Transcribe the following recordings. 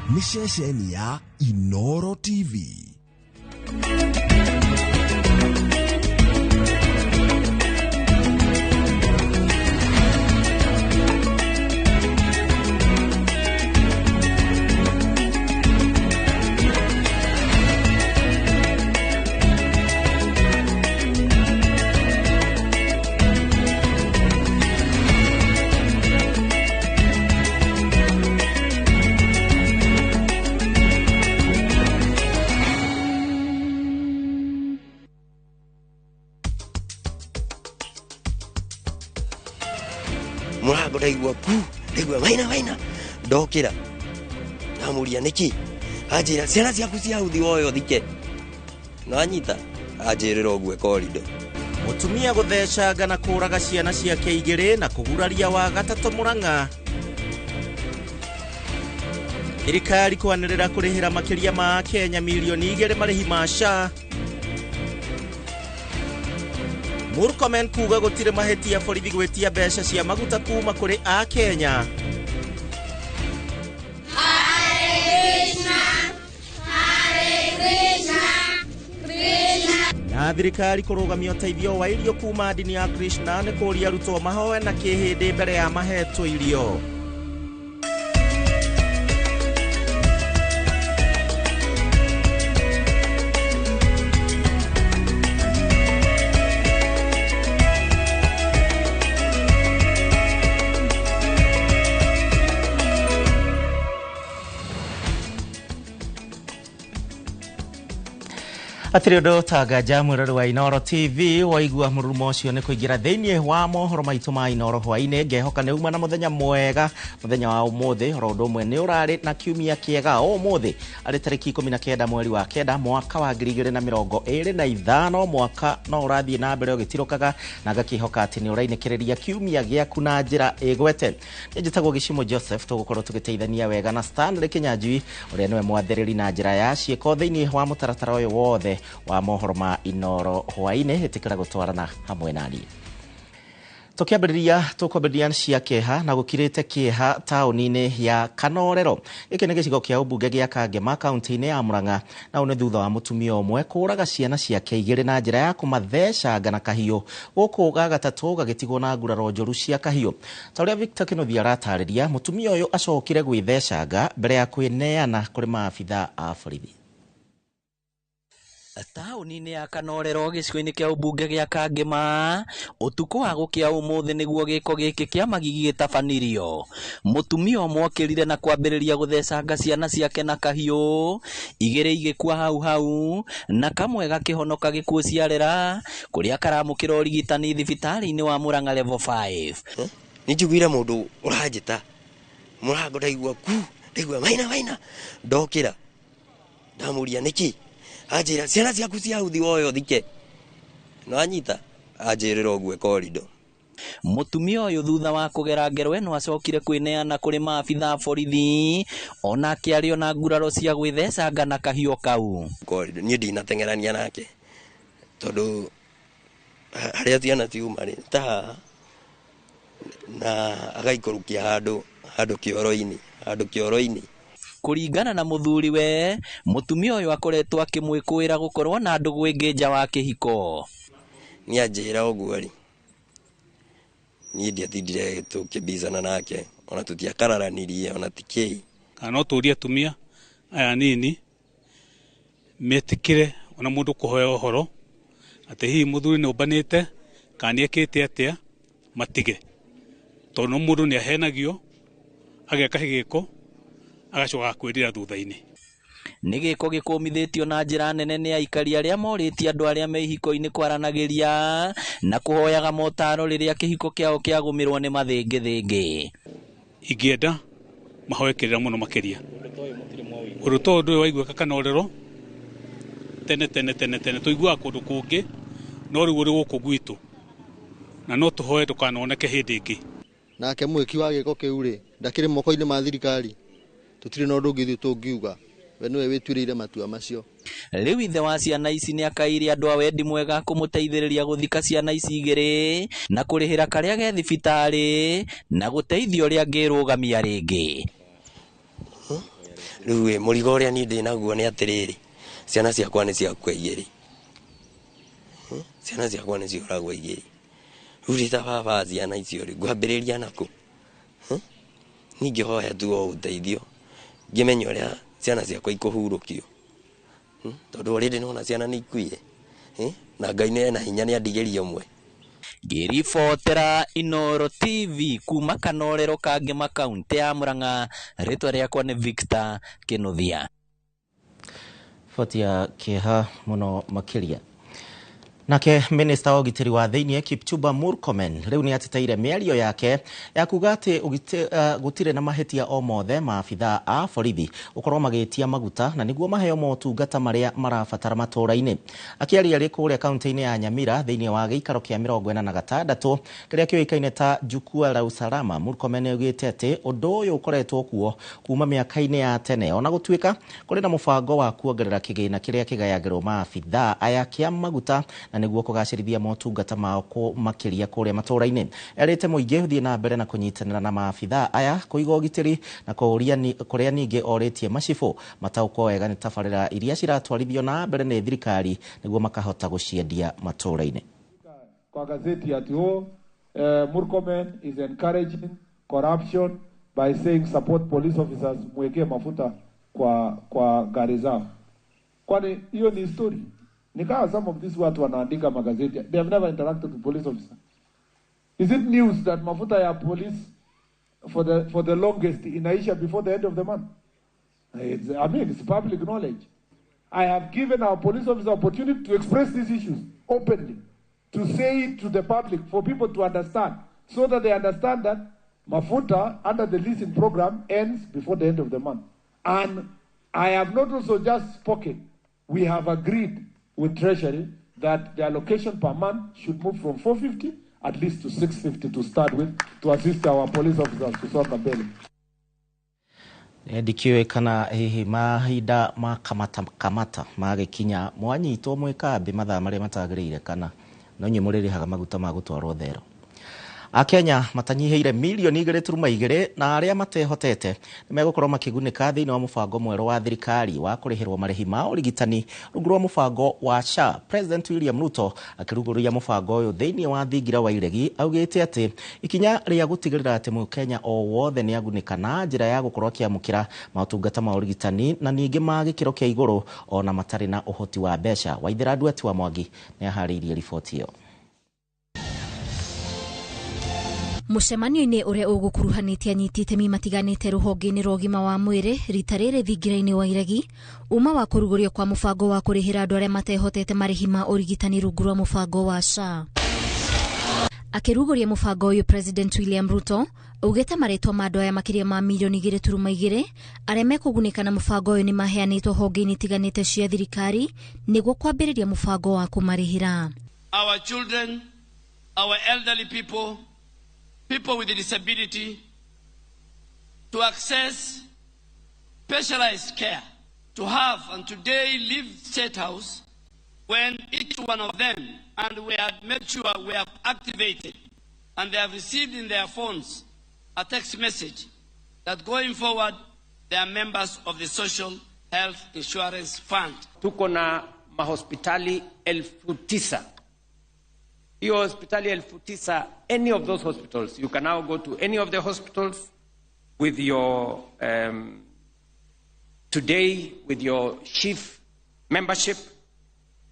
Nĩ ceceni ya Inoro TV. Mũrango ndaigua ku, ndaigua waina waina, ndokĩra ndamũria nĩkĩ, anjĩra ciana ciaku cia uthi woyo thike, nanyita anjĩrĩra ũguo korido. Mũtumia gũthecanga na kũraga ciana ciake igĩrĩ na kũguraria wa gatatũ Murang'a. Thirikari kwanĩrĩra kũrĩhĩra makĩria ma Kenya milioni 2 marĩhi ma SHA. Murkomen kuga gũtirĩ mahĩtia borithi gwĩtia mbeca cia maguta kuma kũrĩ a Kenya. Na thirikari kũrũgamia ũteithio wa irio kuma ndini ya Krishna nĩ kũria arutwo mahoe na kĩhĩndĩ mbere ya mahetwo irio. Atirĩ ũndũ tanga mwĩrori wa Inoro TV waigua mũrurumo ũcio nĩ kũingĩra thĩinĩ wa mohoro maitũ ma Inoro hwainĩ. Ngehoka nĩ uma na mũthenya mwega, mũthenya wa ũmũthĩ oro ũndũ ũmwe nĩ ũrarĩ na kiumia kĩega. Ũmũthĩ arĩ tarĩki 19 mweri wa 9 mwaka wa 2025, mwaka no ũrathiĩ na mbere ũgĩtirũkaga, na ngakĩhoka atĩ nĩ ũrainĩkĩrĩria kiumia gĩaku na njĩra ĩgwete. Nĩ njĩtagwo Gĩcimo Joseph, tũgũkorwo tũgĩteithania wega na Stanley Kĩnyanjui ũrĩa nĩwe mwathĩrĩri na njĩra ya ciĩko thĩinĩ wa mũtaratara ũyũ wothe wa mohoro ma Inoro hwainĩ. Ĩtĩkĩra gũtwarana hamwe nani. Tũkĩambĩrĩria tũkwambĩrĩria cia kĩeha na gũkirĩte kĩeha taũni-inĩ ya Kanorero. Gĩkĩ nĩ gĩcigo kĩa ũmbunge gĩa Kangema kaunti-inĩ ya Murang'a, na ũũ nĩ thutha wa mũtumia ũmwe kũraga ciana ciake igĩrĩ na njĩra ya kũmathecanga na kahiũ, gũkũ ga gatatũ gagĩtigwo na nguraro njũru cia kahiũ. Ta ũrĩa Victor Kĩnuthia aratarĩria, mũtumia ũyũ acokire gwĩthecanga mbere ya kwĩneana kũrĩ maabitha a borithi. Taũni-inĩ ya Kanorero gĩcigo-inĩ kĩa ũmbunge gĩa Kangema, ũtukũ wa gũkĩa ũmũthĩ nĩguo gĩko gĩkĩ kĩa magigi gĩtabanirio. Mũtumia ũmwe okĩrire na kwambĩrĩria gũthecanga ciana ciake na kahiũ, igĩrĩ igĩkua hau hau na kamwe gakĩhonoka gĩkuũ ciarera, kũrĩa karamũkĩra ũrigitani thibitarĩ-inĩ wa Murang'a level 5. Nĩ njiguire mũndũ ũranjĩta mũrango, ndaigua ku, ndaigua waina waina, ndokĩra ndamũria nĩkĩ, anjĩra ciana ciaku cia uthi woyo thike, nanyita anjĩrĩra ũguo korido. Mũtumia ũyũ thutha wa kũgera ngero ĩno acokire kwĩneana kũrĩ maabitha a borithi, ona akĩario na nguraro cia gwĩthecanga na kahiũ kau. Korido niĩ ndinateng'erania nake tondũ harĩa ciana ciuma rĩ ta haha, na agaikũrũkia handũ handũ kĩoro-inĩ, handũ kĩoro-inĩ. Kũringana na mũthuri we, mũtumia ũyũ akoretwo akĩmwĩkũĩra gũkorwo na ndũgũ ĩngĩ nja wa kĩhiko. Nĩ anjĩra ũguo rĩ, niĩ ndiatindire tũkĩmbicana nake, ona tũtiakararanirie ona ti kĩĩ. Kana no tũrie atumia aya nini metĩkĩre ona mũndũ kũhoya ũhoro atĩ hihi mũthuri nĩ ũmbanĩte kana nĩ ekĩte atĩa, matige, tondũ no mũndũ nĩ ahenagio ageka gĩko agacoka kwĩrira thutha-inĩ. Nĩ gĩko gĩkũmithĩtio na njĩra nene nĩ aikari arĩa morĩtie andũ arĩa me ihiko-inĩ kwaranagĩria na kũhoyaga motaro rĩrĩa kĩhiko kĩao kĩagũmĩrwo nĩ mathĩngĩthĩngĩ. Ingĩenda mahoe kĩrĩra mũno makĩria. Ũndũ ta ũyũ ndũrĩ waiguĩka Kanorero tene tene tene tene, tũiguaga kũndũ kũngĩ no rĩu ũrĩ gũkũ gwitũ, na no tũhoe ndũkanoneke hĩndĩ ĩngĩ. Nake mwĩki wa gĩko kĩu rĩ ndakĩrĩ moko-inĩ ma thirikari, tũtirĩ na ũndũ ũngĩ ithuĩ tũngiuga, we nĩwe wĩtuĩrĩire matua macio. Rĩu ithe wa ciana ici nĩ akaire andũ a wendi mwega kũmũteithĩrĩria gũthika ciana ici igĩrĩ na kũrĩhĩra karĩa ge thibitarĩ na gũteithia ũrĩa angĩrũgamia rĩngĩ. Rĩu ĩ mũrigo ũrĩa niĩ ndĩ naguo nĩ atĩrĩrĩ, ciana ciakwa nĩ ciakua igĩrĩ, ciana ciakwa nĩ cioragwo igĩrĩ. Rĩu ndĩ ta baba wa ciana icio rĩ, ngwambĩrĩria nakũ? Niĩ ngĩhoya tu o ũteithio ngĩmenye ũrĩa ciana ciakwa ikũhurũkio, tondũ already nĩwona ciana nĩ ikuire, na Ngai nĩ ena hinya nĩ andigĩrie ũmwe. Ngĩribotera Inooro TV kuma Kanorero Kangema kaunti ya Murang'a, rĩtwa rĩakwa nĩ Victor Kinuthia. Riboti ya kĩeha mũno makĩria. Nake minista wa ũgitĩri wa thĩinĩ Kipchumba Murkomen rĩu nĩ ateteire mĩario yake ya kuga atĩ gũtirĩ na mahĩtia o mothe maabithaa a borithi gũkorwo magĩtia maguta na nĩguo maheo motungata marĩa marabatara matũũra-inĩ. Akĩaria arĩ kũrĩa kaunti-inĩ ya Nyamira thĩinĩ wa gĩikaro kĩa 46 kĩrĩa kĩũĩkaine ta Jukwaa la Usalama, Murkomen augĩte atĩ ũndũ ũyũ ũkoretwo kuo kuma mĩaka-inĩ ya tene ona gũtuĩka kũrĩ na mũbango wa kuongerera kĩgĩna kĩrĩa kĩgayagĩrwo maabithaa aya kĩa maguta na nĩguo kũgacĩrithia motungata mao makĩria kũrĩa matũũra-inĩ. Erĩte mũingĩ ũthiĩ na mbere na kũnyitanĩra na maabithaa aya kũiga ũgitĩri na kũrĩa ningĩ orĩtie macibũ mataũkwo wega nĩ tabarĩra iria ciratwarithio na mbere nĩ thirikari nĩguo makahota gũciendia matũũra-inĩ. Kwa gazeti ati Murkomen is encouraging corruption by saying support police officers mwekee mafuta kwa gari zao. Kwani hiyo ni story? Nikawa some of these watu wanaandika magazeti, they have never interacted with police officer. Is it news that mafuta ya police for the longest inaisha before the end of the month? It's public knowledge. I have given our police officer opportunity to express these issues openly, to say it to the public, for people to understand, so that they understand that mafuta under the leasing program ends before the end of the month. And I have not also just spoken. We have agreed with Treasury that the allocation per month should move from 450 at least to 650 to start with, to assist our police officers to sort the bill. Ndikĩũĩ kana hihi mahinda ma kamata kamata magĩkinya mwanyitwo mwĩ kambĩ mathaa marĩa matagĩrĩire kana no inyuĩ mũrĩrĩhaga maguta ma gũtwarwo thero. Akenya matanyihĩire milioni 2.2 na arĩa matehotete nĩmegũkorwo makĩgunĩka thĩinĩ wa mũbango mwerũ wa thirikari wa kũrĩhĩrwo marĩhi ma ũrigitani rungu rwa mũbango wa SHA. President William Ruto akĩrugũria mũbango ũyũ thĩinĩ wa thingira wa Iregi augĩte atĩ ikinya rĩa gũtigĩrĩra atĩ mũkenya o wothe nĩagunĩka na njĩra ya gũkorwo akĩamũkĩra motungata ma ũrigitani na ningĩ ma gĩkĩro kĩa igũrũ ona matarĩ na ũhoti wa mbeca. Waithera Nduati wa Mwangi nĩaharĩirie riboti ĩyo. Mũcemanio-inĩ ũrĩa ũgũkuruhanĩtie anyiti itemi matiganĩte rũhonge-inĩ rwa ũgima wa mwĩrĩ rita rĩrĩ thingira-inĩ wa Iregi, uma wa kũrugũrio kwa mũbango wa kũrĩhĩra andũ arĩa matehotete marĩhi ma ũrigitani rungu rwa mũbango wa SHA. Akĩrugũria mũbango ũyũ, President William Ruto augĩte marĩtwa ma andũ aya makĩria ma milioni 2.2 arĩa mekũgunĩka na mũbango ũyũ nĩmaheanĩtwo honge-inĩ itiganĩte cia thirikari nĩguo kwambĩrĩria mũbango wa kũmarĩhĩra. Our children, our elderly people, people with disability, to access specialized care, to have and today leave State House when each one of them, and we have made sure we have activated and they have received in their phones a text message that going forward they are members of the Social Health Insurance Fund. Tuko na mahospitali 9,000. Hiyo hospitali 9,000, any of those hospitals, you can now go to any of the hospitals with your, today, with your chief membership,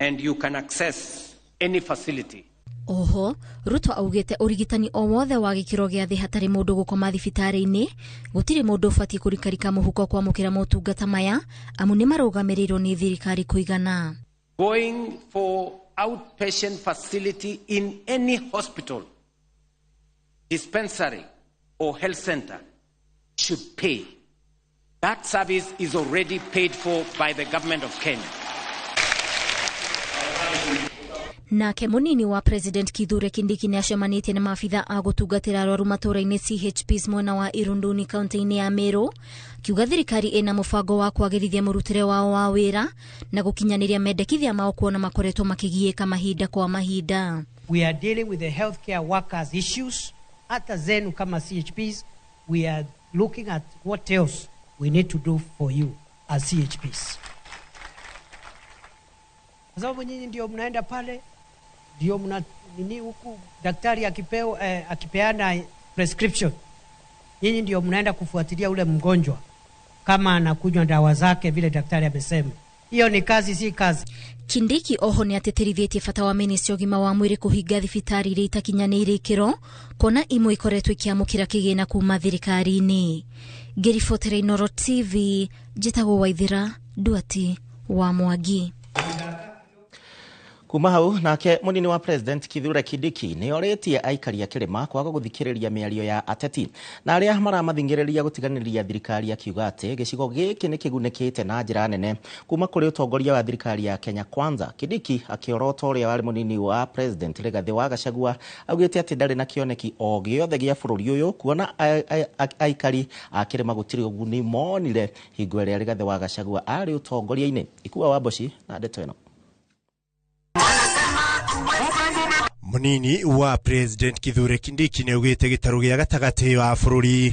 and you can access any facility. Oho, Ruto augĩte ũrigitani o wothe wa gĩkĩro gĩa thĩ hatarĩ mũndũ gũkoma thibitarĩ-inĩ, gũtirĩ mũndũ ũbatiĩ kũrikarika mũhuko kwamũkĩra motungata maya, amu nĩmarũgamĩrĩirwo nĩ thirikari kũigana. Going for outpatient facility in any hospital, dispensary, or health center should pay. That service is already paid for by the government of Kenya. Nake munini wa President Kithure Kindiki nĩacemanĩtie na maabitha a gũtungatĩra arwaru matũũra-inĩ CHPs mwena wa Irunduni kaunti-inĩ ya Meru, kiuga thirikari ĩna mũbango wa kwagĩrithia mũrutĩre wao wa wĩra na gũkinyanĩria mendekithia mao kuona makoretwo makĩgiĩka mahinda kwa mahinda. We are dealing with the healthcare workers issues. Hata zenu kama CHPs, we are looking at what else we need to do for you as CHPs. Kwa sababu nyinyi ndio mnaenda pale, ndio mna nini huku daktari akipeana prescription, nyinyi ndio mnaenda kufuatilia ule mgonjwa kama anakunywa dawa zake vile daktari amesema. Hiyo ni kazi, si kazi. Kindiki oho nĩ atĩtĩrithĩtie bata wa ministry ũgima wa mwĩrĩ kũhinga thibitarĩ iria itakinyanĩire ikĩro kuona imwe ikoretwo ikĩamũkĩra kĩgĩna kuma thirikari-inĩ. Ngĩribotera Inooro TV, njĩtagwo Waithĩra Nduati wa Mwangi. Kuma hau nake munini wa president Kithure Kindiki nĩ orĩtie aikari a kĩrĩma kwaga gũthikĩrĩria mĩario ya ateti na arĩa maramathingĩrĩria gũtiganĩria thirikari, akiuga atĩ gĩcigo gĩkĩ nĩ kĩgunĩkĩte na njĩra nene kuma kũrĩ ũtongoria wa thirikari ya Kenya Kwanza. Kindiki akĩorota ũrĩa warĩ munini wa president Rigathĩ wa Gachagua augĩte atĩ ndarĩ na kĩoneki o gĩothe gĩa bũrũri ũyũ kuona aikari a kĩrĩma gũtirĩ ũguni monire hingo ĩrĩa Rigathĩ wa Gachagua arĩ ũtongoria-inĩ. Ikua wa Mboci na ndeto ĩno. Munini wa president Kithure Kindiki nĩ augĩte gĩtarũ gĩa gatagatĩ wa bũrũri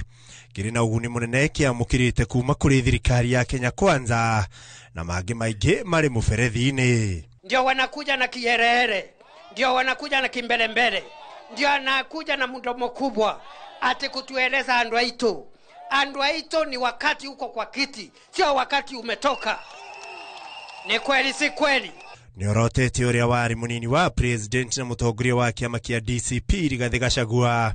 kĩrĩ na ũguni mũnene kĩamũkĩrĩte kuma kũrĩ thirikari ya Kenya Kwanza na mangĩ maingĩ marĩ mũberethi-inĩ. Ndio wanakuja na kiherehere, ndio wanakuja na kimbelembele, ndio anakuja na mdomo kubwa ati kutueleza andu aitu. Andu aitu ni wakati uko kwa kiti, sio wakati umetoka. Ni kweli si kweli? Nĩorotete ũrĩa warĩ mũnini wa president na mũtongoria wa kĩama kĩa DCP Rigathĩ Gachagua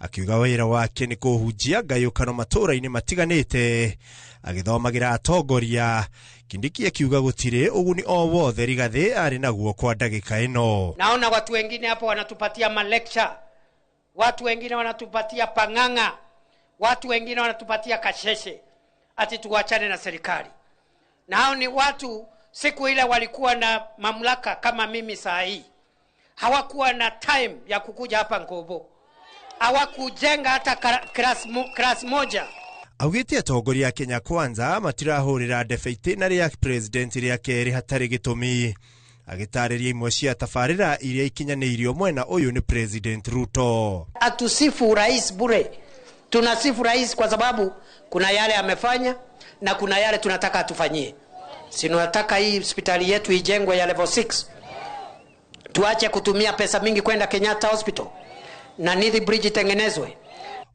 akiuga wĩra wake nĩ kũhunjia ngayũkano matũũra-inĩ matiganĩte agĩthomagĩra atongoria. Kindiki akiuga gũtirĩ ũguni o wothe Rigathĩ arĩ naguo kwa ndagĩka ĩno. Naona watu wengine hapo wanatupatia malecture, watu wengine wanatupatia pang'ang'a, watu wengine wanatupatia kasheshe ati tuachane na serikali. Na hao ni watu siku ile walikuwa na mamlaka kama mimi saa hii. Hawakuwa na time ya kukuja hapa Nkobo. Hawakujenga hata class moja. Augĩte atongoria a Kenya Kwanza matirahũrĩra ndebe itĩna rĩa president rĩa kerĩ hatarĩ gĩtũmi, agĩtarĩria imwe cia tabarĩra iria ikinyanĩirio mwena ũyũ nĩ President Ruto. Atusifu rais bure. Tunasifu rais kwa sababu kuna yale amefanya na kuna yale tunataka atufanyie. Si tunataka hii hospitali yetu ijengwe ya level 6. Tuache kutumia pesa mingi kwenda Kenyatta Hospital na Nithi Bridge itengenezwe.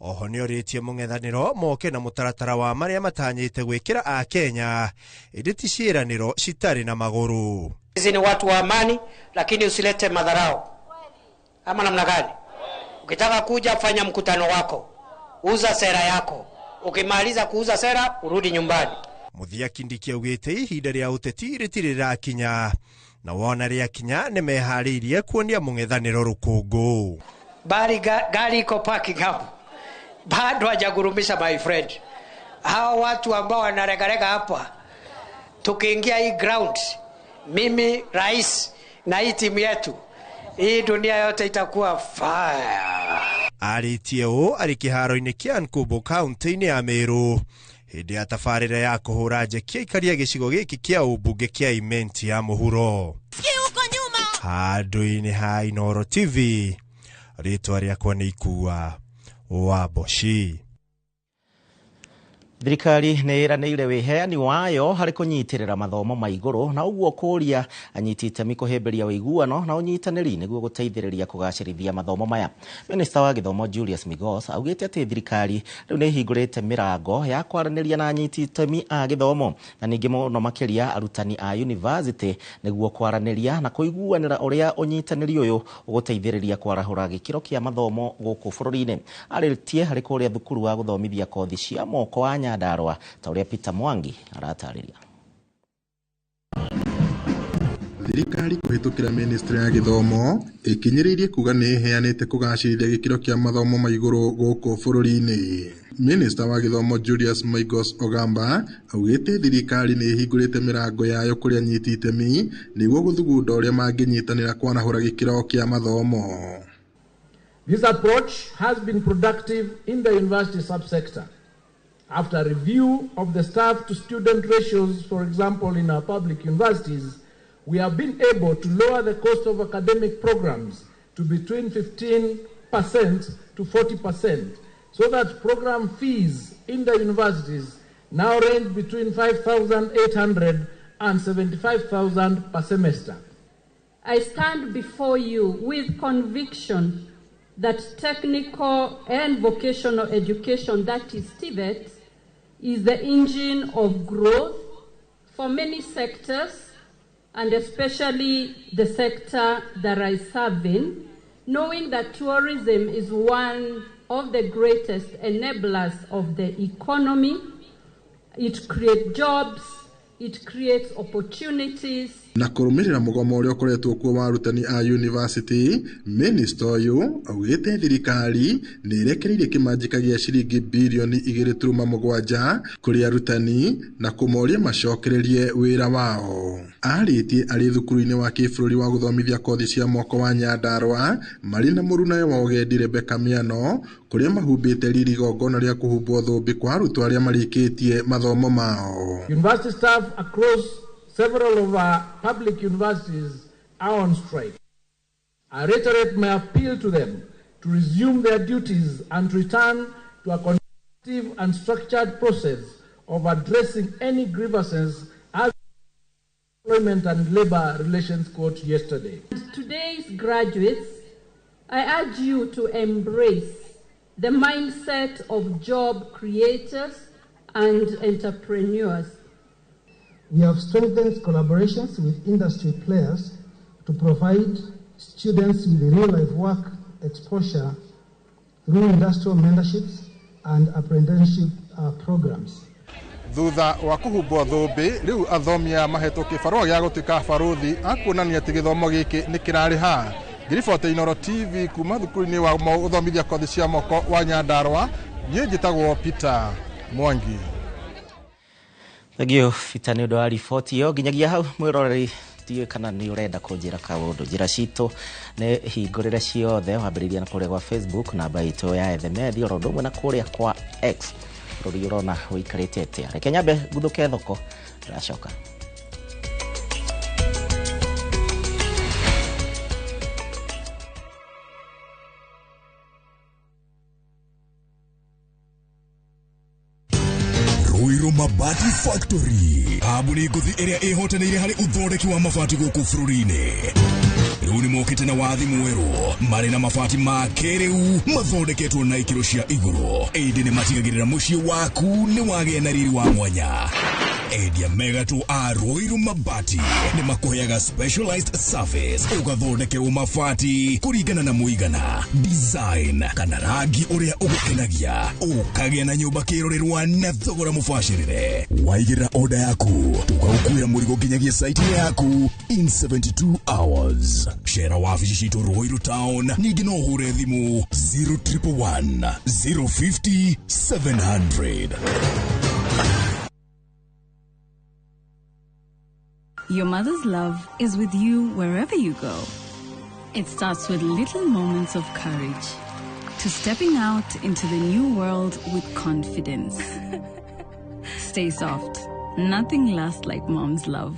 Oho nĩorĩtie mũng'ethanĩro moke na mũtaratara wa marĩa matanyĩte gwĩkĩra a Kenya ĩndĩ ti ciĩranĩro citarĩ na magũrũ. Hizi ni watu wa amani, lakini usilete madharau. Ama namna gani? Ukitaka kuja fanya mkutano wako, uza sera yako. Ukimaliza kuuza sera urudi nyumbani. Mũthia Kindiki augĩte ihinda rĩa ũteti rĩtirĩ rĩrakinya na wona rĩakinya nĩmeharĩirie kuonia mũng'ethanĩro rũkũngũ. Bali gari iko parking hapo, bado hajagurumisha my friend. Hao watu ambao wanaregarega hapa, tukiingia hii ground, mimi rais na hii timu yetu, hii dunia yote itakuwa fire. Arĩtie ũũ arĩ kĩharo-inĩ kĩa Nkubu kaunti-inĩ ya Meru hĩndĩ ya tabarĩra ya kũhũra njeki aikari a gĩcigo gĩkĩ kĩa ũmbunge kĩa Imenti ya mũhuro. Handũ-inĩ ha Inooro TV, rĩtwa rĩakwa nĩ Ikua wa Mboci. Thirikari nĩ ĩranĩire wĩheani wayo harĩ kũnyitĩrĩra mathomo ma igũrũ na ũguo kũria anyiti itemi kũhĩmbĩria ũiguano na ũnyitanĩri nĩguo gũteithĩrĩria kũgacĩrithia mathomo maya. Minista wa gĩthomo Julius Migos augĩte atĩ thirikari rĩu nĩ ĩhingũrĩte mĩrango ya kwaranĩria na anyiti itemi a gĩthomo na ningĩ mũno makĩria arutani a university nĩguo kwaranĩria na kũiguanĩra ũrĩa ũnyitanĩri ũyũ ũgũteithĩrĩria kwarahũra gĩkĩro kĩa mathomo gũkũ bũrũri-inĩ. Arĩtie harĩ kũrĩa thukuru wa gũthomithia kothi cia moko wa Nyandarua ta ũrĩa Peter Mwangi aratarĩria. Thirikari kũhĩtũkĩra ministry ya gĩthomo ĩkinyĩrĩirie kuga nĩ ĩheanĩte kũgacĩrithia gĩkĩro kĩa mathomo ma igũrũ gũkũ bũrũri-inĩ. Minista wa gĩthomo Julius Migos Ogamba augĩte thirikari nĩ ĩhingũrĩte mĩrango yayo kũrĩ anyiti itemi nĩguo gũthugunda ũrĩa mangĩnyitanĩra kwarahũra gĩkĩro kĩa mathomo. This approach has been productive in the university subsector. After review of the staff to student ratios, for example, in our public universities, we have been able to lower the cost of academic programs to between 15% to 40%, so that program fees in the universities now range between 5,800 and 75,000 per semester. I stand before you with conviction that technical and vocational education, that is TVET, is the engine of growth for many sectors, and especially the sector that I serve in, knowing that tourism is one of the greatest enablers of the economy. It creates jobs, it creates opportunities. Na kũrũmĩrĩra mũgomo ũrĩa ũkoretwo kuo wa arutani a university, minister ũyũ augĩte thirikari nĩ ĩrekereirie kĩmanjĩka gĩa ciringi birioni 2.7 kũrĩ arutani na kũmoria macokererie wĩra wao. Arĩtie arĩ thukuru-inĩ wa kĩbũrũri wa gũthomithia kothi cia moko wa Nyandarua marĩ na mũrunawe wa ũgendi Rebecca Miano, kũrĩa mahumbĩte riri igongona rĩa kũhumbwo thũmbĩ kwa arutwo arĩa marĩkĩtie mathomo mao. University staff across several of our public universities are on strike. I reiterate my appeal to them to resume their duties and return to a constructive and structured process of addressing any grievances as Employment and Labor Relations Court yesterday. Today's graduates, I urge you to embrace the mindset of job creators and entrepreneurs. We have strengthened collaborations with industry players to provide students with real-life work exposure through industrial mentorships and apprenticeship programs. Thutha wa kũhumbwo thũmbĩ rĩu athomi aya mahetwo kĩbarũa gĩa gũtuĩka barũthi akuonania atĩ gĩthomo gĩkĩ nĩ kĩrarĩha. Ngĩribota Inooro TV kuma thukuru-inĩ wa gũthomithia kothi cia moko wa Nyandarua, niĩ njĩtagwo Peter Mwangi. Thengio Peter nĩ ũndũ wa riboti ĩyo. Nginyagia hau mwĩroreri, ndiũĩ kana nĩ ũrenda kũnjĩra kaũndũ. Njĩra citũ nĩ hingũrĩre ciothe, wambĩrĩria na kũrĩa gwa Facebook namba itũ ya Ethemethi, oro ũndũ ũmwe na kũrĩa kwa X. Bũrũri ũrona ũikarĩte atĩa? Reke nyambe nguthũke thoko, ndĩracoka. Ruiru Mabati Factory, kambuni ngũthi ĩrĩa ĩhotanĩire harĩ ũthondeki wa mabati gũkũ bũrũri-inĩ. Rĩu nĩ mokĩte na wathi mwerũ, marĩ na mabati ma kĩrĩu mathondeketwo na ikĩro cia igũrũ, ĩndĩ nĩ matigagĩrĩra mũciĩ waku nĩ wagĩa na riri wa mwanya. Endia mega tu a Ruiru Mabati nĩ makũheaga specialized service, ũgathondekerwo mabati kũringana na mũigana, design kana rangi ũrĩa ũgũkenagia, ũkagĩa na nyũmba kĩrorerwa na thogora mũbacĩrĩre. Waigĩrĩra order yaku, tũgagũkuĩra mũrigo nginyagia site yaku in 72 hours. Cera wabici citũ Ruiru Town, ningĩ no ũhũre thimũ 0111 050 700. Your mother's love is with you wherever you go. It starts with little moments of courage, to stepping out into the new world with confidence. Stay soft. Nothing lasts like mom's love.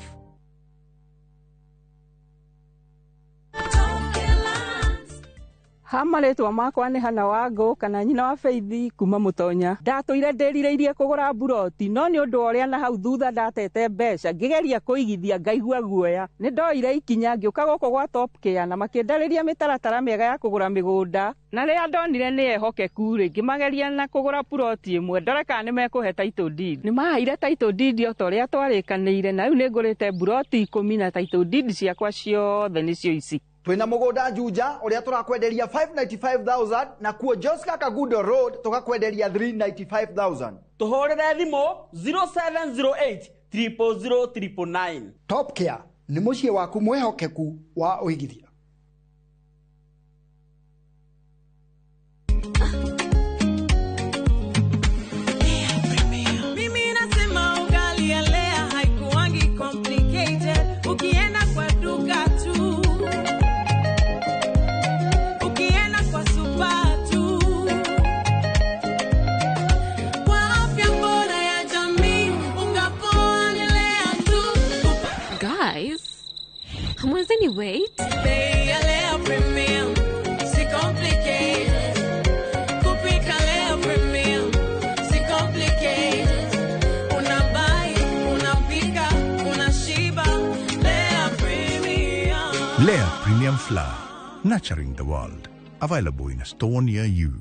Ha marĩtwa makwa nĩ Hana Wangũ kana nyina wa Faithi kuma Mũtonya. Ndatũire ndĩrirĩirie kũgũra mburoti, no nĩ ũndũ wa ũrĩa na hau thutha ndatete mbeca ngĩgeria kũigithia ngaigua guoya. Nĩ ndoire ikinya ngĩũka gũkũ gwa Top Care na makĩndarĩria mĩtaratara mĩega ya kũgũra mĩgũnda, na rĩrĩa ndonire nĩ ehokeku rĩ, ngĩmageria na kũgũra puroti ĩmwe ndore kana nĩ mekũhe title deed. Nĩ maheire title deed o ta ũrĩa twarĩkanĩire, na rĩu nĩ ngũrĩte mburoti 10 na title deed ciakwa ciothe nĩcio ici. Twina mugunda Juja uria turakwenderia 595,000 na kuo Joska Kagudo Road tukakwenderia 395,000. Tuhurire thimu 0708 000 999. Top Care ni muciĩ waku mwihokeku wa uigithia. Mimi nasema ugali ya Lea haikuangi complicated. Ukienda kwa duka tu, ukienda kwa super tu, kwa afya bora ya jamii unga poa ni Lea tu. Guys, hamwezi wait? Bei ya Lea Premium si complicated. Kupika Lea Premium si complicated. Lea Premium Flour, nurturing the world. Available in a store near you.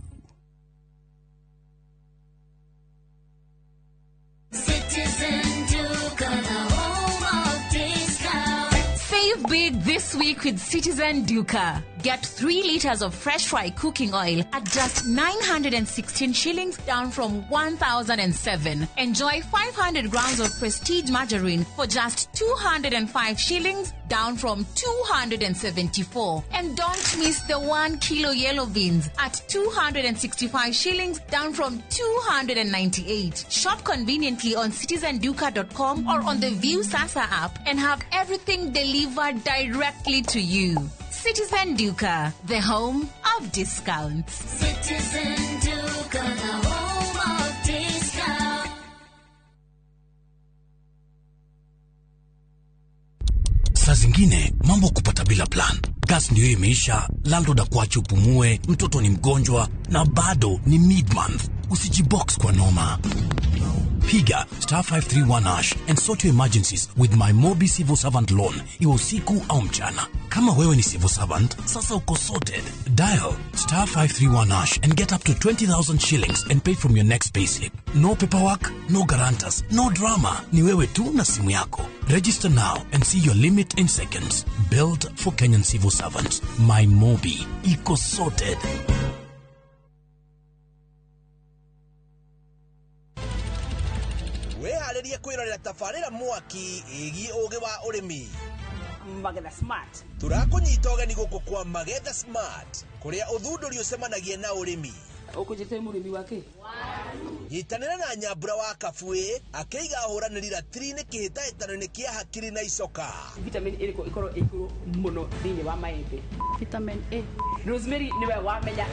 Citizen Duka, the home of discount. Save big this week with Citizen Duka. Get 3 liters of fresh fry cooking oil at just 916 shillings, down from 1,007. Enjoy 500 grams of Prestige margarine for just 205 shillings, down from 274. And don't miss the 1 kilo yellow beans at 265 shillings, down from 298. Shop conveniently on citizenduka.com or on the View Sasa app and have everything delivered directly to you. Citizen Duka, the home of discounts. Citizen Duka, the home of discounts. Saa zingine mambo kupata bila plan. Gas ndio imeisha, landlord akuache upumue, mtoto ni mgonjwa na bado ni mid-month. Usijibox kwa noma. Piga star 531 hash and sort your emergencies with my Mobi Civil Servant Loan, iwe usiku au mchana. Kama wewe ni civil servant, sasa uko sorted. Dial star 531 hash and get up to 20,000 shillings and pay from your next payslip. No paperwork, no guarantors, no drama. Ni wewe tu na simu yako. Register now and see your limit in seconds. Built for Kenyan civil servants. My Mobi. Iko sorted. Wĩharĩrie kwĩrorera tabarĩra mwaki ĩgiĩ ũgĩ wa ũrĩmi. Magetha Smart. Tũrakũnyita ũgeni gũkũ kwa Magetha Smart kũrĩa ũthundũri ũcemanagia na ũrĩmi. Ũkũnjĩte mũrĩmi wake? Nyitanĩra na Nyambura wa Kabuĩ akĩiga ahũranĩri ratiri-inĩ kĩhĩtahĩtano-inĩ kĩa hakiri na icoka. Vitamin ĩrĩkũ ĩkorwo ĩ igũrũ mũno thĩinĩ wa maembe? Vitamin A. Rosemary nĩwe wamenya.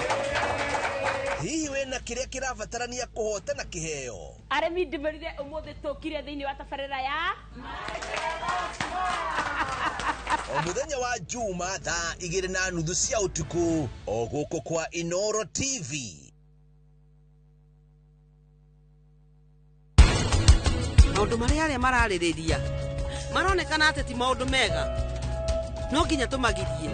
Hihi wĩna kĩrĩa kĩrabatarania kũhotana kĩheo? Arĩmi ndĩmerire ũmũthĩ tũkire thĩinĩ wa tabarĩra ya O mũthenya wa Juma thaa 2:30 cia ũtukũ o gũkũ kwa Inoro TV. Maũndũ marĩa arĩa mararĩrĩria maronekana atĩ ti maũndũ mega, no nginya tũmagirie.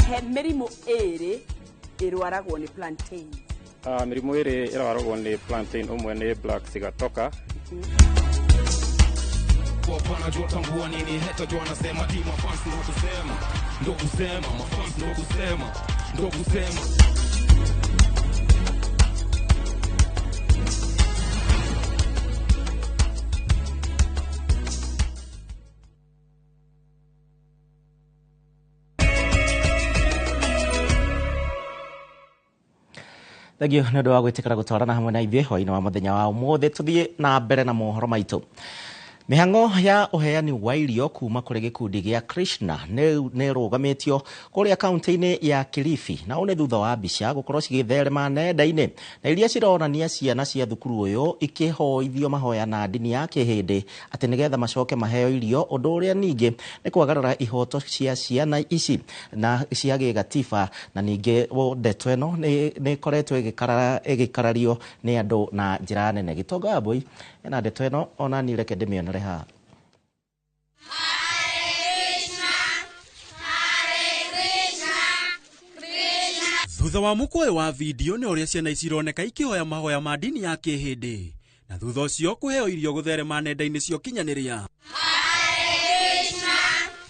He mĩrimũ ĩrĩ ĩrwaragwo nĩ plantain. Mĩrimũ ĩrĩ ĩrwaragwo nĩ plantain, ũmwe nĩ black sigatoka. Wanajua tambua nini heta jua nasema ti mafans ndo kusema, ndo kusema, mafans ndo kusema, ndo kusema. Thengio nĩ ũndũ wa gwĩtĩkĩra gũtwarana hamwe na ithuĩ hwaĩ-inĩ wa mũthenya wa ũmũthĩ. Tũthiĩ na mbere na mohoro maitũ. Mĩhang'o ya ũheani wa irio kuma kũrĩ gĩkundi gĩa Krishna nĩ ĩrũgamĩtio kũrĩa kaunti-inĩ ya Kilifi, na ũũ nĩ thutha wa mbica gũkorwo cigĩtherema nenda-inĩ na iria cironania ciana cia thukuru ũyũ ikĩhoithio mahoya na ndini ya Kĩhĩndĩ atĩ nĩgetha macoke maheo irio, ũndũ ũrĩa ningĩ nĩ kwagarara ihoto cia ciana ici na cia gĩgatiba, na ningĩ ndeto ĩno nĩ ĩkoretwo ĩgĩkarario nĩ andũ na njĩra nene. Gĩtonga wa Mbũi ena ndeto ĩno ona niĩ reke ndĩmĩonere haha. Thutha wa mũkũĩ wa video nĩ ũrĩa ciana ici ironeka ikĩhoya mahoya ma ndini ya Kĩhĩndĩ na thutha ũcio kũheo irio gũtherema nenda-inĩ cia ũkinyanĩria.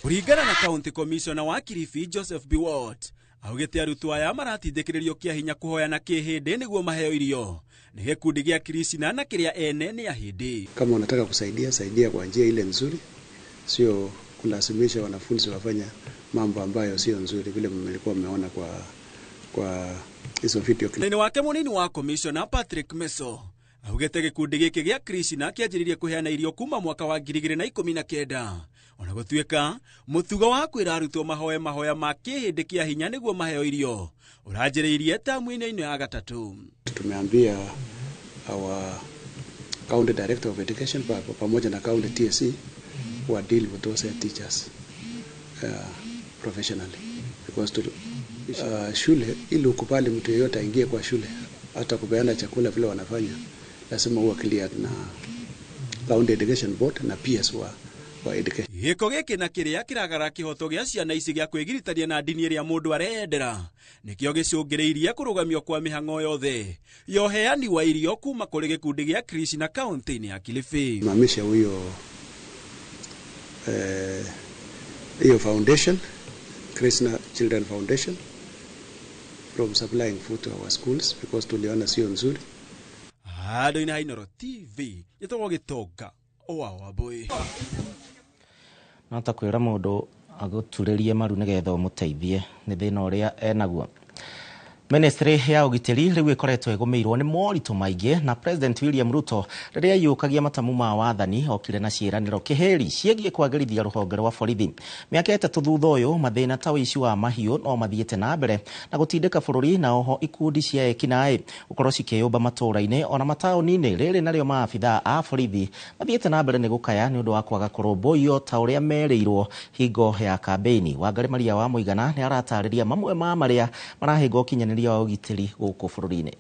Kũringana na County Commissioner wa Kilifi Joseph Biwott, augĩte arutwo aya maratindĩkĩrĩrio kĩa hinya kũhoya na Kĩhĩndĩ nĩguo maheo irio nĩ gĩkundi gĩa Krishna na kĩrĩa ene nĩ Ahĩndĩ. Kama unataka kusaidia, saidia kwa njia ile nzuri, sio kulazimisha wanafunzi wafanya mambo ambayo sio nzuri vile mlikuwa mmeona kwa hizo video clip. Nene wake munini wa Commissioner Patrick Meso augĩte gĩkundi gĩkĩ gĩa Krishna kĩanjĩrĩirie kũheana irio kuma mwaka wa 2019. Ona gũtuĩka mũtugo wa kwĩra arutwo mahoe mahoya ma Kĩhĩndĩ kĩa hinya nĩguo maheo irio ũranjĩrĩirie tamu-inĩ ĩno ya gatatũ. Tumeambia our county director of education pamoja na county TSC wa deal with those teachers professionally because shule ili ukubali mtu yeyote aingie kwa shule hata kupeana chakula vile wanafanya lazima uwe cleared na county education board na PS kwa education. Gĩko gĩkĩ na kĩrĩa kĩragara kĩhoto gĩa ciana ici gĩa kwĩgiritania na ndini ĩrĩa mũndũ areyendera nĩkĩo gĩcũngĩrĩirie kũrũgamio kwa mĩhang'o yothe ya ũheani wa irio kuma kũrĩ gĩkundi gĩa Krishna kaunti-inĩ ya Kilifi. Simamisha huyo hiyo foundation, Krishna Children Foundation, from supplying food to our schools because tuliona sio nzuri. Handũ-inĩ ha Inooro TV njĩtagwo Gĩtonga wa Wambui. No ta kwĩra mũndũ agũturĩrie maru nĩgetha ũmũteithie nĩ thĩna ũrĩa enaguo. Ministry ya ũgitĩri rĩu ĩkoretwo ĩgũmĩirwo nĩ moritũ maingĩ na President William Ruto rĩrĩa aiyũkagia matamu ma wathani okire na ciĩranĩro kĩhĩri ciĩgiĩ kwagĩrithia rũhonge rwa borithi. Mĩaka 3 thutha ũyũ mathĩna ta ũici wa mahiũ no mathiĩte na mbere na gũtindĩka bũrũri na oho ikundi cia ekinaĩ gũkorwo cikĩyũmba matũũra-inĩ ona mataũni-inĩ. Rĩrĩ narĩo maabithaa a borithi mathiĩte na mbere nĩ gũkaya nĩ ũndũ wa kwaga kũrũmbũiyo ta ũrĩa merĩirwo hingo ya kambĩini. Wangarĩ Maria wa Mũigana nĩ aratarĩria mamwe ma marĩa marahĩnga ũkinyanĩria wa ũgitĩri gũkũ bũrũri-inĩ.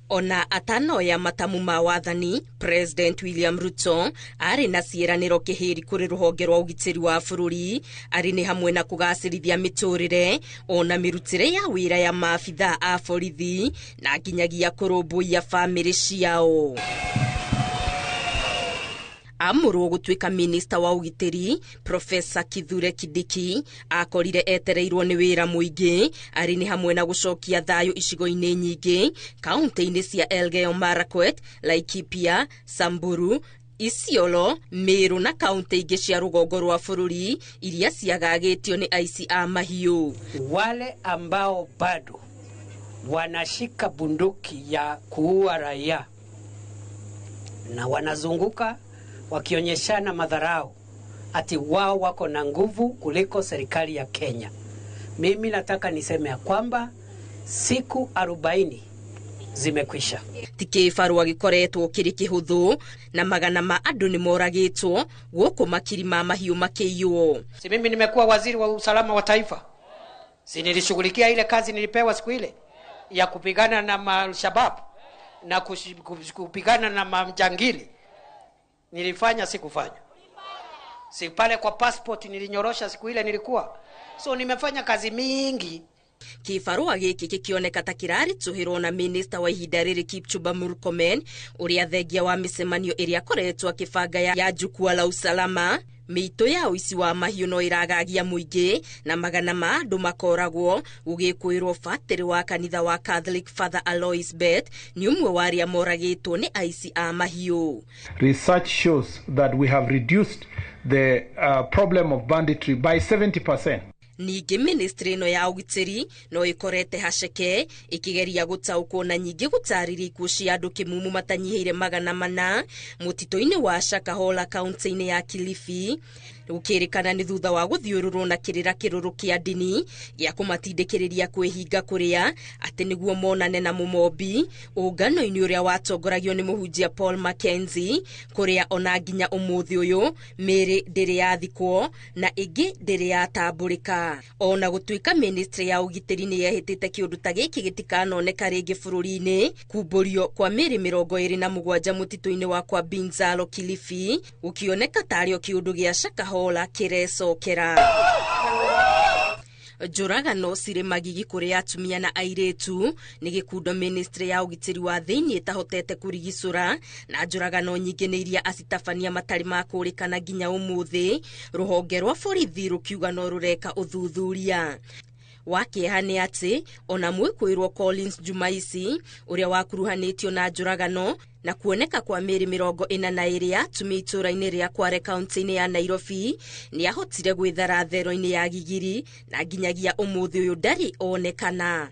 Ona atanoya matamu ma wathani, President William Ruto arĩ na ciĩranĩro kĩhĩri kũrĩ rũhonge rwa ũgitĩri wa bũrũri, arĩ nĩ hamwe na kũgacĩrithia mĩtũrĩre ona mĩrutĩre ya wĩra ya maabithaa a borithi na nginyagia kũrũmbũiya bamĩrĩ ciao. Amũrwo gũtuĩka minista wa ũgitĩri, Profesa Kithure Kindiki akorire etereirwo nĩ wĩra mũingĩ, arĩ nĩ hamwe na gũcokia thayũ icigo-inĩ nyingĩ kaunti-inĩ cia Elgeyo Marakwet, Laikipia, Samburu, Isiolo, Meru na kaunti ingĩ cia rũgongo rwa bũrũri iria ciagagĩtio nĩ aici a mahiũ. Wale ambao bado wanashika bunduki ya kuua raia na wanazunguka wakionyeshana madharau ati wao wako na nguvu kuliko serikali ya Kenya. Mimi nataka niseme ya kwamba siku 40 zimekwisha. Ti kĩbarũa gĩkoretwo kĩrĩ kĩhũthũ na magana ma andũ nĩ moragĩtwo gũkũ makiri ma mahiũ makĩiywo. Si mimi nimekuwa waziri wa usalama wa taifa. Si nilishughulikia ile kazi nilipewa siku ile ya kupigana na Al-Shabaab na kupigana na majangili. Nilifanya sikufanya. Si pale kwa passport nilinyorosha siku ile nilikuwa. So nimefanya kazi mingi. Kĩbarũa gĩkĩ gĩkĩoneka ta kĩraritũhĩrwo na minista wa ihinda rĩrĩ Kipchumba Murkomen ũrĩa thengia wa mĩcemanio ĩrĩa akoretwo akĩbanga ya jukwaa la usalama. Mĩitũ ya ũici wa mahiũ no ĩragagia mũingĩ na magana ma andũ makoragwo gũgĩkwĩrwo batĩrĩ wa kanitha wa Catholic Father Alois Bet nĩ ũmwe wa arĩa moragĩtwo nĩ aici a mahiũ. Research shows that we have reduced the problem of banditry by 70%. Ningĩ ministry ĩno ya ũgitĩri no ĩkorete haceke ĩkĩgeria gũtaũkwo na nyingĩ gũtarĩria ikuũ cia andũ kĩmumu matanyihĩire 400 mũtitũ-inĩ wa Shakahola kaunti-inĩ ya Kilifi. Gũkĩrĩkana nĩ thutha wa gũthiũrũrwo na kĩrĩra kĩrũrũ kĩa ndini gĩa kũmatindĩkĩrĩria kwĩhinga kũrĩa atĩ nĩguo monane na mũmombi ũngano-inĩ ũrĩa watongoragio nĩ mũhunjia Paul Mackenzie, kũrĩa ona nginya ũmũthĩ ũyũ mĩĩrĩ ndĩrĩ yathikwo na ĩngĩ ndĩrĩ yatambũrĩka. Ona gũtuĩka ministry ya ũgitĩri nĩ yehĩtĩte kĩũndũ ta gĩkĩ gĩtikanoneka rĩngĩ bũrũri-inĩ, kumbũrio kwa mĩĩrĩ 27 mũtitũ-inĩ wa kwa Binzalo Kilifi gũkĩoneka tarĩo kĩũndũ gĩa Shakahola kĩrecokera. Njũragano cirĩ magigi kũrĩ atumia na airĩtu nĩ gĩkundo ministry ya ũgitĩri wa thĩinĩ ĩtahotete kũrigicũra, na njũragano nyingĩ nĩ iria acitabania matarĩ makũrĩkana nginya ũmũthĩ, rũhonge rwa borithi rũkiuga no rũreka ũthuthuria. Wa kĩeha nĩ atĩ ona mwĩkũĩrwo Collins Jumaisi ũrĩa wakuruhanĩtio na njũragano na kuoneka kwa mĩĩrĩ 42 ya atumia itũũra-inĩ rĩa Kware kaunti-inĩ ya Nairobi nĩ ahotire gwĩthara thero-inĩ ya Gigiri na nginyagia ũmũthĩ ũyũ ndarĩ onekana.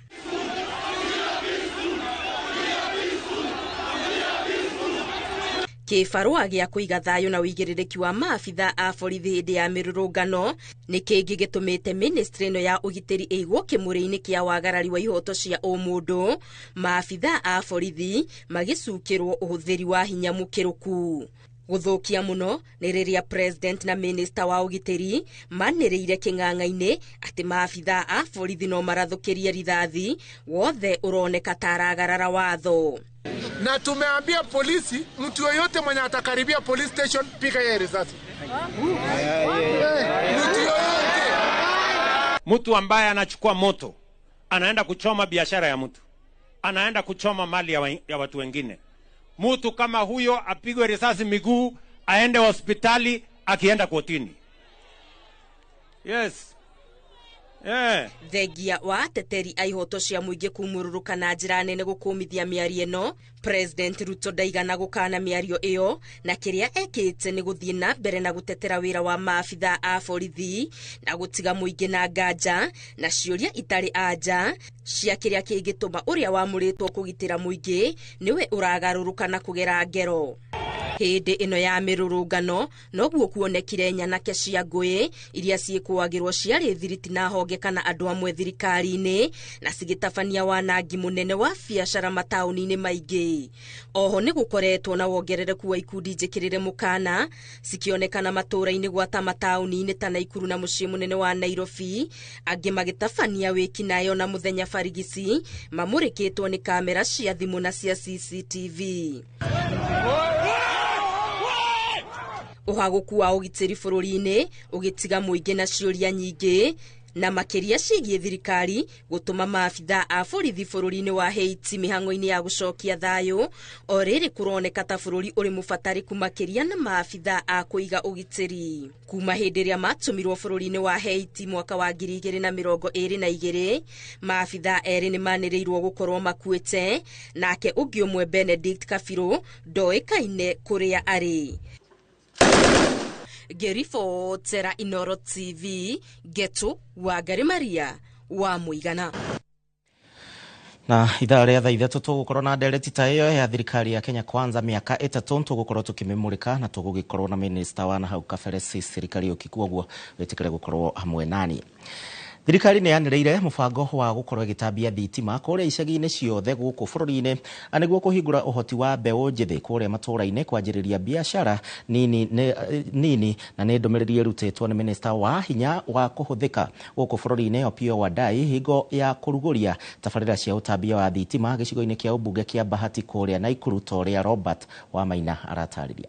Kĩbarũa gĩa kũiga thayũ na ũigĩrĩrĩki wa maabithaa a borithi hĩndĩ ya mĩrũrũngano nĩ kĩngĩ gĩtũmĩte ministry ĩno ya ũgitĩri ĩigwo kĩmũrĩ-inĩ kĩa wagarari wa ihoto cia ũmũndũ, maabithaa a borithi magĩcukĩrwo ũhũthĩri wa hinya mũkĩrũku. Gũthũkia mũno nĩ rĩrĩa president na minister wa ũgitĩri manĩrĩire kĩng'ang'a-inĩ atĩ maabithaa a borithi no marathũkĩrie rithathi wothe ũroneka ta aragarara watho. Na tumeambia polisi, mtu yoyote mwenye atakaribia police station, piga yeye risasi. Mtu yoyote. Mtu ambaye anachukua moto, anaenda kuchoma biashara ya mtu, anaenda kuchoma mali ya watu wengine. Mtu kama huyo apigwe risasi miguu, aende hospitali, akienda kotini. Yes. Yeah. Thengia wa ateteri a ihoto cia mũingĩ kumũrũrũka na njĩra nene gũkũmithia mĩario ĩno, President Ruto ndaigana gũkana mĩario ĩyo, na kĩrĩa ekĩte nĩ gũthiĩ na mbere na gũtetera wĩra wa maabithaa a borithi na gũtiga mũingĩ na nganja na ciũria itarĩ anja cia kĩrĩa kĩngĩtũma ũrĩa wamũrĩtwo kũgitĩra mũingĩ nĩwe ũragarũrũka na kũgera ngero. Hĩndĩ ĩno ya mĩrũrũngano noguo kuonekire nyanake cia ngũĩ iria ciĩkũagĩrwo ciarĩ thiriti na honge kana andũ amwe thirikari-inĩ na cigĩtabania wanangi mũnene wa biacara mataũni-inĩ maingĩ. Oho nĩ gũkoretwo na wongerereku wa ikundi njĩkĩrĩre mũkana cikĩonekana matũũra-inĩ gwata mataũni-inĩ ta Naikuru na mũciĩ mũnene wa Nairobi, angĩ magĩtabania wĩkinaĩ na mũthenya barigici mamũrĩkĩtwo nĩ kamera cia thimũ na cia CCTV. Ũhagũku wa ũgitĩri bũrũri-inĩ ũgĩtiga mũingĩ na ciũria nyingĩ na makĩria ciĩgiĩ thirikari gũtũma maabithaa a borithi bũrũri-inĩ wa Haiti mĩhang'o-inĩ ya gũcokia thayũ o rĩrĩ kũroneka ta bũrũri ũrĩ mũbatarĩku makĩria na maabithaa a kũiga ũgitĩri. Kuma hĩndĩ ĩrĩa matũmirwo bũrũri-inĩ wa Haiti mwaka wa 2022, maabithaa erĩ nĩmanĩrĩirwo gũkorwo makuĩte, nake ũngĩ ũmwe Benedict Kabiru ndoĩkaine kũrĩa arĩ. Ngĩribotera Inooro TV, Getu Wangari Maria wa Mũigana. Na ithaa rĩa thaa ithatũ tũgũkorwo na ndereti ta ĩyo ya thirikari ya Kenya Kwanza mĩaka ĩtatũ tũgũkorwo tũkĩmĩmũrĩka na tũgũgĩkorwo na minister wa nahau kabere Cecily Kariuki, kwoguo wĩtĩkĩre gũkorwo hamwe nani. Thirikari nĩ yanĩrĩire mũbango wa gũkorwo ĩgĩtambia thitima kũrĩa icagi-inĩ ciothe gũkũ bũrũri-inĩ nĩguo kũhingũra ũhoti wa mbeũ njĩthĩ kũrĩa matũũra-inĩ kwanjĩrĩria biacara nini na nĩ ndũmĩrĩri ĩrutĩtwo nĩ minista wa hinya wa kũhũthĩka gũkũ bũrũri-inĩ Opiyo Wandayi hingo ya kũrugũria tabarĩra cia ũtambia wa thitima gĩcigo-inĩ kĩa ũmbunge kĩa Bahati kũrĩa Naikuru ta ũrĩa Robert Wamaina aratarĩria.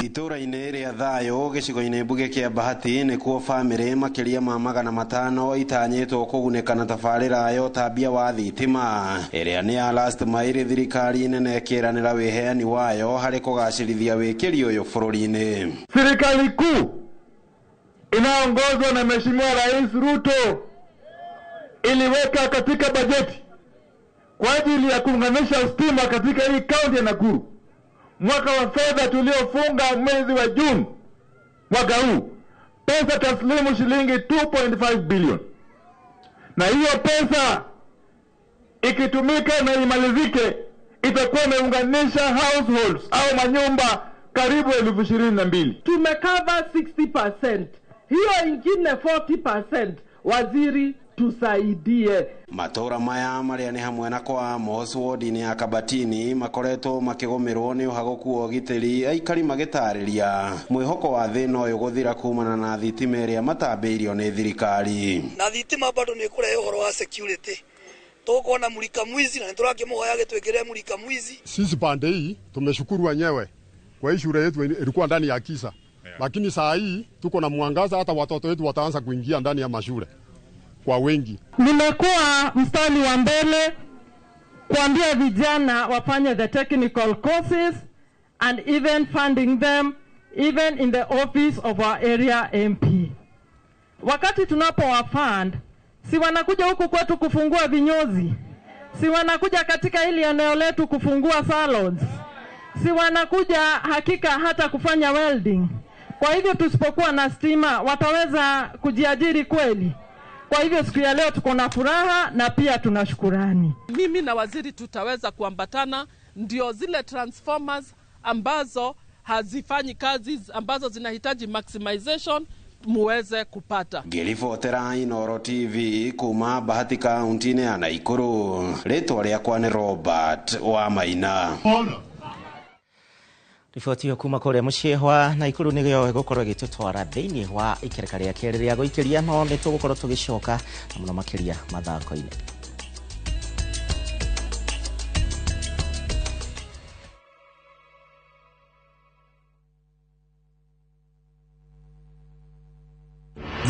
Itũũra-inĩ rĩa Thayũ gĩcigo-inĩ mbunge kĩa Bahati nĩkuo bamĩrĩ makĩria ma 500 itanyĩtwo kũgunĩka na tabarĩra ya ũtambia wa thitima ĩrĩa nĩ ya last mile thirikari nene ĩkĩranĩra wĩheani wayo harĩ kũgacĩrithia wĩkĩri ũyũ bũrũri-inĩ. Serikali kuu inaongozwa na Mheshimiwa Rais Ruto iliweka katika bajeti kwa ajili ya kuunganisha stima katika hii kaunti ya Nakuru. Mwaka wa fedha tuliofunga mwezi wa Juni mwaka huu, pesa taslimu shilingi 2.5 billion. Na hiyo pesa ikitumika na imalizike itakuwa imeunganisha households au manyumba karibu 22,000. Tumecover 60%. Hiyo ingine 40%. Waziri tusaidie. Matũũra maya marĩa nĩ hamwe na kwa Amos wodi-inĩ ya Kabatini makoretwo makĩgũmĩrwo nĩ ũhagũku wa ũgitĩri aikari magĩtarĩria mwĩhoko wa thĩna ũyũ gũthira kumana na thitima ĩrĩa matambĩirio nĩ thirikari. Na thitima bado nĩ ĩkũrehe ũhoro wa security, tũkuona mulika mwizi na nĩtũrakĩmũhoya gĩtwĩkĩre mulika mwizi. Sisi pande hii tumeshukuru wenyewe kwa hii shule yetu ilikuwa ndani ya kisa, lakini saa hii tuko na mwangaza, hata watoto wetu wataanza kuingia ndani ya mashule kwa wengi. Nimekuwa mstari wa mbele kuambia vijana wafanye the technical courses and even funding them even in the office of our area MP. Wakati tunapowafund, si wanakuja huku kwetu kufungua vinyozi, si wanakuja katika hili eneo letu kufungua salons, si wanakuja hakika hata kufanya welding. Kwa hivyo tusipokuwa na stima wataweza kujiajiri kweli? Kwa hivyo siku ya leo tuko na furaha na pia tunashukurani. Mimi na waziri tutaweza kuambatana, ndio zile transformers ambazo hazifanyi kazi, ambazo zinahitaji maximization, muweze kupata. Ngĩribotera Inooro TV kuma Bahati kaunti-inĩ ya Naikuru, rĩtwa rĩakwa nĩ Robert wa Maina. Riboti ĩyo kuma kũrĩa mũciĩ wa Naikuru nĩyo ĩgũkorwo ĩgĩtũtwara thĩinĩ wa ikereka rĩa kerĩ rĩa gũikĩria, no nĩ tũgũkorwo tũgĩcoka na mũno makĩria mathako-inĩ.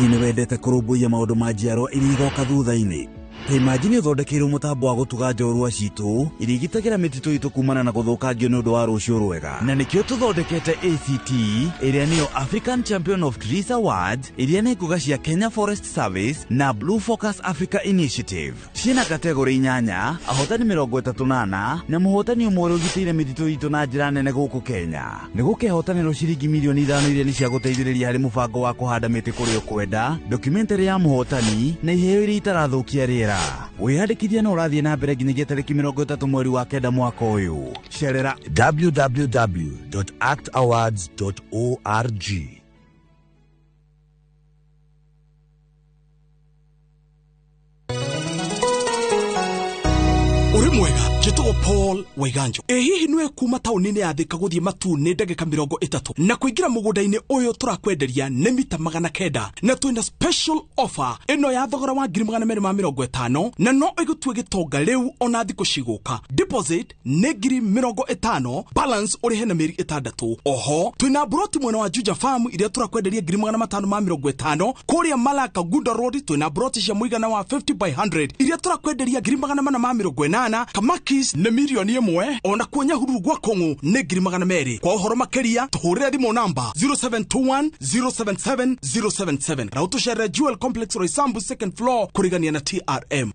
Nĩ wendete kũrũmbũiya maũndũ ma njiarwa iria igoka thutha-inĩ. Ta imagine ũthondekeirwo mũtambo wa gũtuga njorua citũ iria igitagĩra mĩtitũ itũ kumana na gũthũkangio nĩ ũndũ wa rũciũ rwega. Na nĩkĩo tũthondekete ACT, ĩrĩa nĩyo African Champion of Trees Awards, iria nĩ ngũga cia Kenya Forest Service na Blue Focus Africa Initiative. Ciĩna kategori 8, ahotani 34 na mũhotani ũmwe ũrĩa ũgitĩire mĩtitũ itũ na njĩra nene gũkũ Kenya. Nĩ gũkehotanĩrwo ciringi mirioni 5 iria nĩ cia gũteithĩrĩria harĩ mũbango wa kũhanda mĩtĩ kũrĩa ũkwenda, documentary ya mũhotani na iheo iria itarathũkia rĩera. Wĩyandĩkithia no ũrathiĩ na mbere nginyagia tarĩki 30 mweri wa 9 mwaka ũyũ. Cerera www.actawards.org. Uri mwega, njĩtagwo Paul Waiganjo. Ĩ hihi nĩwe kuma taũni-inĩ ya Thika gũthiĩ Matuu nĩ ndagĩka 30 na kũingĩra mũgũnda-inĩ ũyũ tũrakwenderia nĩ mita 900 na twĩna special offer ĩno ya thogora wa 250,000 na no ĩgũtue gĩtonga rĩu ona thikũ cigũka. Deposit nĩ 50,000, balance ũrĩhe na mĩeri 6. Oho twĩna broti mwena wa Juja Farm iria tũrakwenderia 550,000. Kũrĩa Malaka Gunda Road twĩna broti cia mũigana wa 50 by 100 iria tũrakwenderia 480,000. Kamakis nĩ mirioni 1, ona kuo Nyahururu gwa Kong'u nĩ 200,000. Kwa ũhoro makĩria tũhũrĩre thimũ namba 0721 077 077 na ũtũcerere Jewel Complex Roysambu second floor kũrigania na TRM.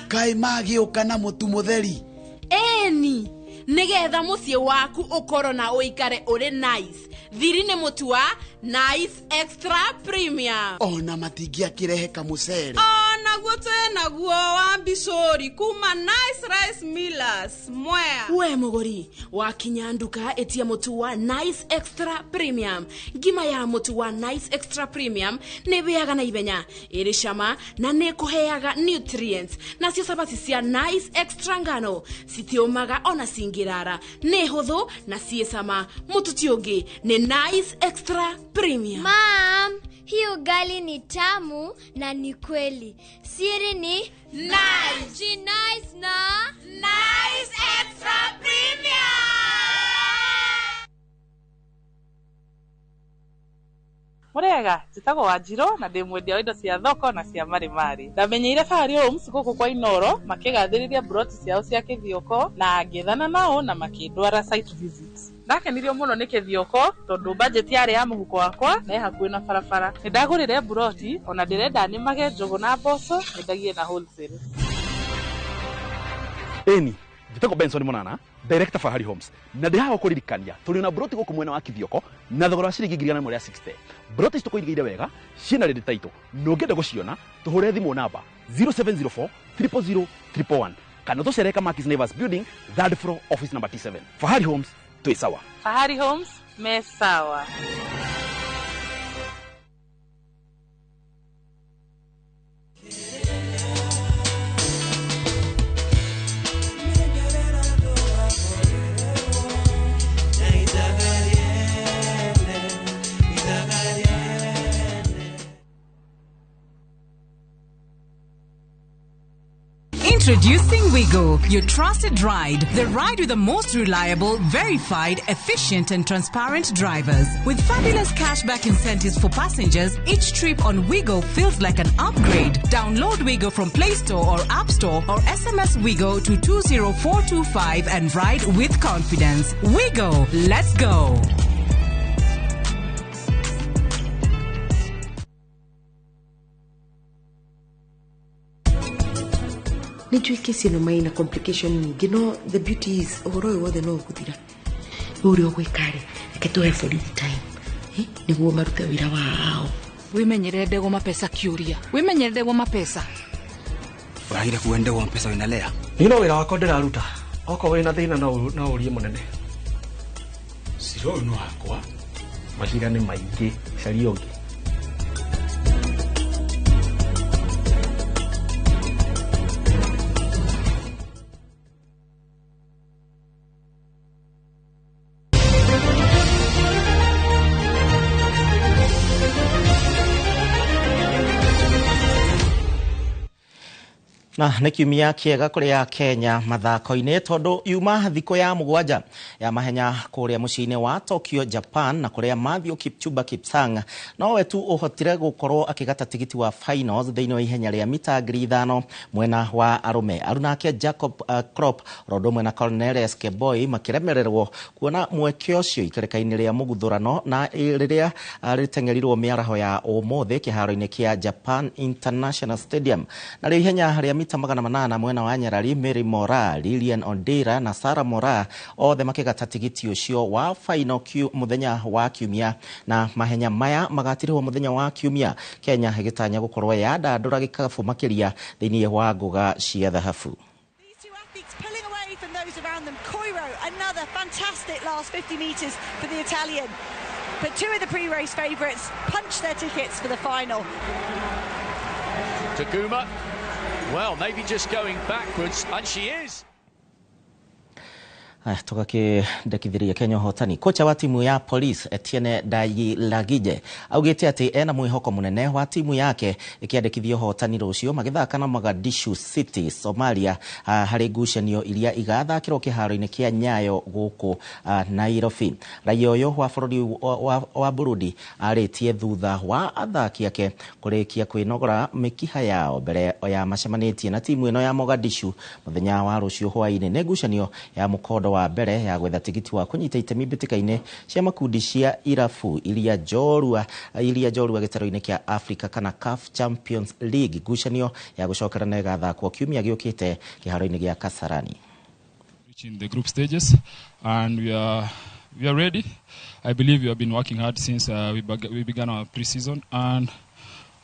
Kaĩ magĩũka na mũtu mũtheri? Eni, nigetha mũciĩ waku ũkorwo na ũikare ũrĩ nice. Thiri nĩ mũtu wa Nice Extra Premium. Ona matingĩakĩrehe kamũcere. Onaguo twĩnaguo wa mbicũri kuma Nice Rice Millers Mwea. We mũgũri wakinya nduka ĩtia mũtu wa Nice Extra Premium. Ngima ya mũtu wa Nice Extra Premium nĩ ĩhĩaga na ihenya, ĩrĩ cama na nĩ ĩkũheaga nutrients. Nacio cabaci cia Nice Extra ngano citiũmaga ona cingĩrara, nĩ hũthũ na ciĩ cama. Mũtu ti ũngĩ nĩ Nice Extra Premium. Mom, hii ugali ni tamu na ni kweli. Siri ni Nice. Nice na Nice Extra Premium. Murega, njĩtagwo Wanjirũ na ndĩ mwendia wa indo cia thoko na cia marimari. Ndamenyeire Fahari Homes gũkũ kwa Inooro makĩgathĩrĩria broti ciao cia Kĩthioko na ngĩethana nao na makĩndwara site visit. Ndakenirio mũno nĩ Kĩthioko tondũ budget yarĩ ya mũhuko wakwa na ĩ hakuhĩ na barabara. Nĩndagũrire broti ona ndĩrenda nĩmage njũgũ na mboco nyendagie na wholesale. Ĩni, njĩtagwo Benson Monana, director Fahari Homes, na ndĩ haha gũkũririkania tũrĩ na broti gũkũ mwena wa Kĩthioko na thogora wa ciringi 160,000. Broti ici tũkũirigĩire wega, ciĩna rĩndĩ taitũ, na ũngĩenda gũciona tũhũre thimũ namba 0704 000 111 kana tũcerere Kamakis Naivas Building, third floor, office number T7. Fahari Homes, twĩ sawa. Fahari Homes me sawa. Introducing Wigo, your trusted ride. The ride with the most reliable, verified, efficient and transparent drivers. With fabulous cashback incentives for passengers, each trip on Wigo feels like an upgrade. Download Wigo from Play Store or App Store or SMS Wigo to 20425 and ride with confidence. Wigo, let's go. Nĩnjũĩ kesi ĩno maina complication nyingĩ, no the beauty is ũhoro ũyũ wothe no ũgũthira. Rĩu ũrĩa ũgwĩka rĩ, reke tũhe borithi time nĩguo marute wĩra wao. Wimenyerere ndegwa mapesa kiuria. Wimenyerere ndegwa mapesa. Uragire kuwa ndegwa mapesa wina lea. Ni no wira wakwa ndiraruta. Okorwo wina thina no urie munene. Cira uyu ni wakwa. Maciira ni maingi caria ungi. Na nĩ kiumia kĩega kũrĩ Kenya mathako-inĩ tondũ yuma thikũ ya mũgwanja ya mahenya kũrĩa mũciĩ-inĩ wa Tokyo, Japan, na kũrĩa Mathew Kipchumba Kipsang nowe tu ũhotire gũkorwo akĩgata tigiti wa finals thĩinĩ wa ihenya rĩa mita 5,000 mwena wa arũme. Arunake Jacob Krop oro ũndũ ũmwe na Cornelius Kemboi makĩremererwo kuona mweke ũcio ikereka-inĩ rĩa mũguthũrano na rĩrĩa rĩteng'erirwo mĩaraho ya ũmũthĩ kĩharo-inĩ kĩa Japan International Stadium. Na rĩo ihenya rĩa mita 800 mwena wa Nyarari, Mary Mora, Lilian Ondira na Sarah Mora othe makĩgata tigiti ũcio wa final mũthenya wa kiumia, na mahenya maya magatirĩhwo mũthenya wa kiumia, Kenya ĩgĩtanya gũkorwo yandandũra gĩkabũ makĩria thĩinĩ wa ngũga cia thahabu. Pulling away from those around them. Koiro, another fantastic last 50 metres for the Italian. But two of the pre-race favourites punched their tickets for the final. Taguma, well, maybe just going backwards, and she is. Tũgakĩndekithĩria Kenya ũhotani. Kocha wa timu ya Police Etienne Ndayiragije augĩte atĩ ena mwĩhoko mũnene wa timu yake ĩkĩandĩkithia ũhotani rũciũ magĩthaka na Mogadishu City Somalia harĩ ngucanio iria igathakĩrwo kĩharo-inĩ kĩa Nyayo gũkũ Nairobi. Raia ũyũ wa bũrũri wa Burundi arĩtie thutha wa athaki ake kũrĩkia kwĩnogora mĩkiha yao mbere ya macemanĩtie na timu ĩno ya Mogadishu mũthenya wa rũciũ hwaĩ-inĩ. Nĩ ngucanio ya mũkondo wa mbere ya gwetha tigiti wa kũnyita itemi mbĩtĩka-inĩ cia makundi cia irabu iria njorua gĩtarũ-inĩ kĩa Africa kana CAF Champions League. Ngucanio ya gũcokerana ĩgathakwo kiumia gĩũkĩte kĩharo-inĩ gĩa Kasarani. In the group stages, and we are ready. I believe we have been working hard since we began our pre-season, and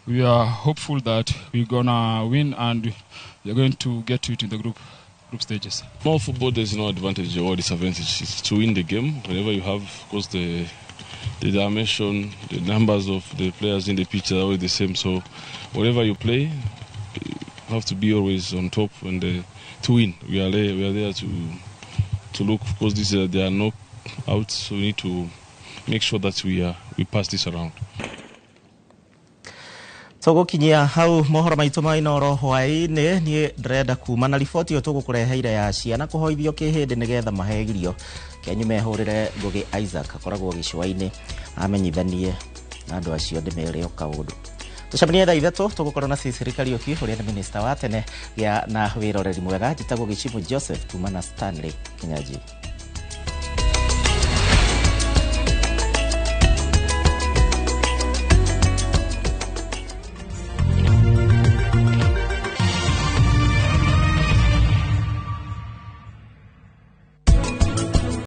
we are hopeful that we're gonna win and we are going to get to it in the group stages. More football, there's no advantage or disadvantage. It's to win the game. Whenever you have, of course, the dimension, the numbers of the players in the pitch are always the same. So whatever you play, you have to be always on top and to win. We are there to look. Of course, these they are knockouts, so we need to make sure that we pass this around. Tũgũkinyia hau mohoro maitũ ma Inooro hwaĩ-inĩ. Niĩ ndĩrenda kuma na riboti ĩyo tũgũkũreheire ya ciana kũhoithio kĩhĩndĩ nĩgetha mahe irio. Kenyu mehũrĩre Ngũgĩ Isaac akoragwo gĩcũa-inĩ amenyithanie na andũ acio ndĩmere o kaũndũ. Tũcemanie thaa 3 tũgũkorwo na Cecily Kariũki ũrĩa nĩ minista wa tene gĩa na wĩroreri mwega. Njĩtagwo Gĩchimũ Joseph kuma na Stanley Kinyanjui.